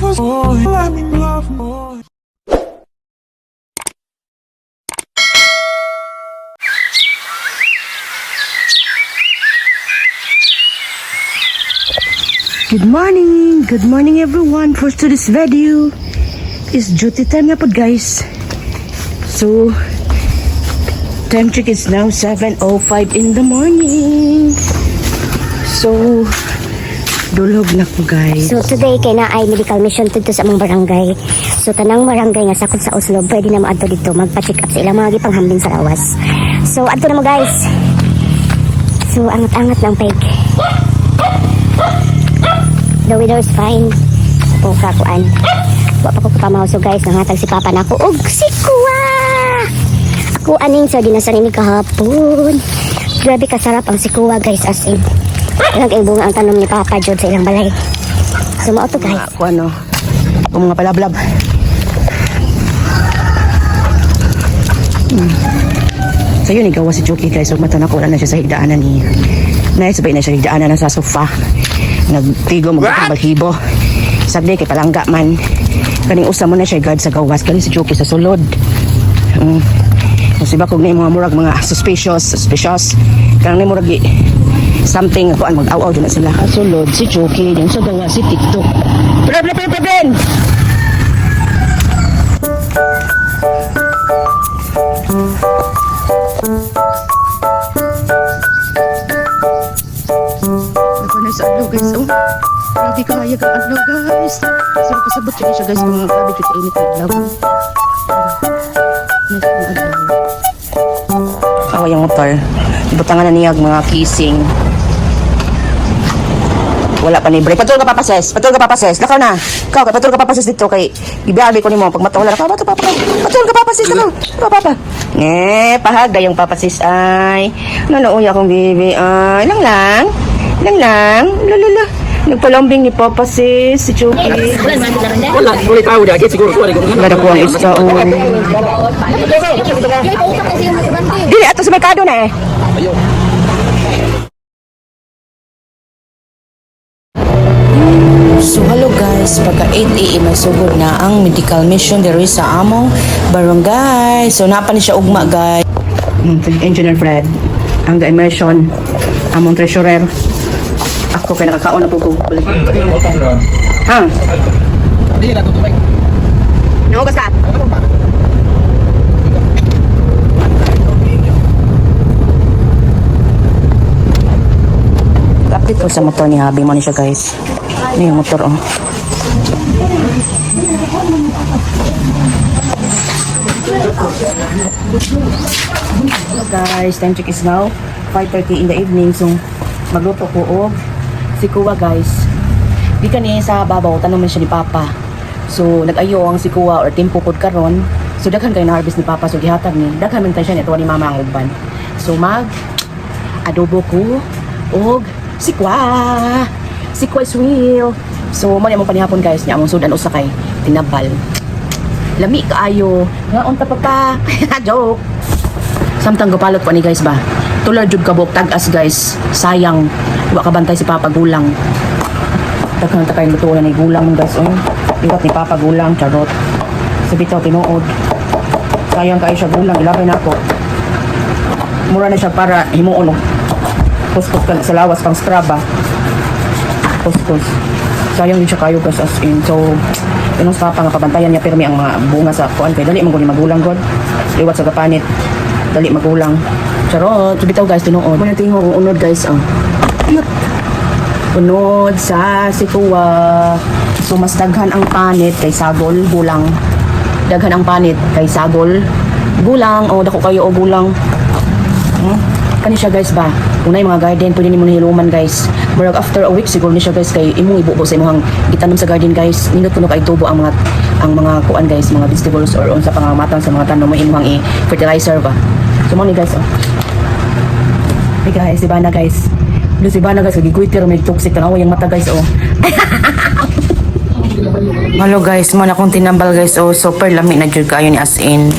Oh, let me love more. Good morning! Good morning, everyone! For today's video is duty time na po, guys. So, time check is now 7:05 in the morning. So, dulog na ko, guys. So today kay naay medical mission dito sa among barangay. So tanang barangay nga sakop sa Oslob, pwede na moadto dito magpa-check up sa ilang mga gipanghambin sa lawas. So adto na mo, guys. So angat-angat lang peg. The weather is fine. Po kakuan. Wa pa ko kapamaw, so guys, nanghatag si Papa nako og sikwa. Ako aning sardinas ni kahapon. Grabe kasarap ang sikuwa, guys, as in. Ilang kay bunga ang tanom ni Papa Jod sa ilang balay. So mao to, guys. Ako ano, ang mga palablab. So yun, ikaw si Chucky, guys. So mata na ko, wala na siya sa higdaanan niya. Nice ba na siya higdaanan na sa sofa. Nagtigo, magbatang balhibo. Sagdi kay palangga man. Kaning usa mo na siya guard sa gawas. Kaning si Chucky sa sulod. Kasi ba kung na mga murag mga suspicious, suspicious. Kanang ni murag something ako ang mag-aw-aw dyan na sila. Sulod si Chucky, yung sa gawas si TikTok. Pre, pre, pre, pre, pre! Ako na sa adlaw, guys. Oh. Grabe kaya kang adlaw, guys. So kasabot siya siya, guys, mga grabe jud init ang adlaw. Nice ang adlaw. Awa yung motor. Butangan na niya ang mga kissing. Wala pa ni break. Patul ka, Papa Ses. Patul ka, Papa Ses. Lakaw na. Ikaw, patul ka, Papa Ses, dito kay gibiabi ko nimo pag mata wala ka. Patul, Papa. Patul ka, Papa Ses. Lakaw. Lakaw, Papa. Eh, pahag dayong Papa Sis ay. Ano na uya akong baby ay. Lang lang. Lang lang. Lulula. Nagpalambing ni Papa Sis, si Chucky. Wala, wala tao dyan. Siguro, sorry. Wala na ko ang isda. Oh. Dili, ato sa merkado na eh. So hello guys, pagka 8 a.m. ay sugod na ang medical mission diri sa among barangay. So napa ni siya ugma, guys. Engineer Fred, ang immersion, among treasurer. Ako kay nakakaon na po ko. Ha? Nahugas ka? Update ko sa motor ni Habi mo ni siya, guys. Ano yung motor, oh. Hello guys, time check is now 5:30 in the evening. So magluto ko og sikuwa, guys. Di kani sa babaw tanom man siya ni Papa. So nag-ayo ang sikuwa or timpo pod karon. So daghan kay na harvest ni Papa, so gihatag ni. Daghan man tay siya ni ni Mama ang uban. So mag adobo ko og sikwa. Sikwa is real. So mo ni among panihapon, guys, nya among sudan usa kay tinabal. Lami kaayo. Nga unta pa pa. Joke. Samtang gapalot ko ani, guys, ba. Tular jud kabok tag-as, guys. Sayang wa ka bantay si Papa gulang. Daghan ta kay lutuan ni gulang, guys, oh. Liwat ni Papa gulang, charot. Sa bitaw tinuod. Sayang kaayo siya gulang, ilabay na ako. Mura na siya para himuon og kuskus ka sa lawas pang scrub ba. Kuskus. Sayang din siya kayo, guys, as in. So, inong sa Papa nga pabantayan niya pirmi ang mga bunga sa kuan kay dali man gud ni magulang god. Liwat sa gapanit. Dali magulang. Charot. So, bitaw, guys, tinuod. Muna tingog ang unod, guys, oh. Cute. Unod sa sikuwa. So, mas daghan ang panit kay sagol, gulang. Daghan ang panit kay sagol, gulang. O, dako kayo o gulang. Kani siya, guys, ba? Unay mga garden, pwede nimo nahiluman, guys. Murag after a week siguro ni siya, guys, kay imong ibubo sa imong gitanom sa garden, guys. Nindot kuno kay tubo ang mga kuan, guys, mga vegetables or unsa pa nga matang sa mga tanom mo imong i fertilizer ba. So mo ni, guys, oh. Hey guys, si Bana, guys. Lu si Bana, guys, giguitir may toxic tanawa yung mata, guys, oh. Hello guys, mo na akong tinambal, guys. Oh, super lami na jud kaayo ni as in.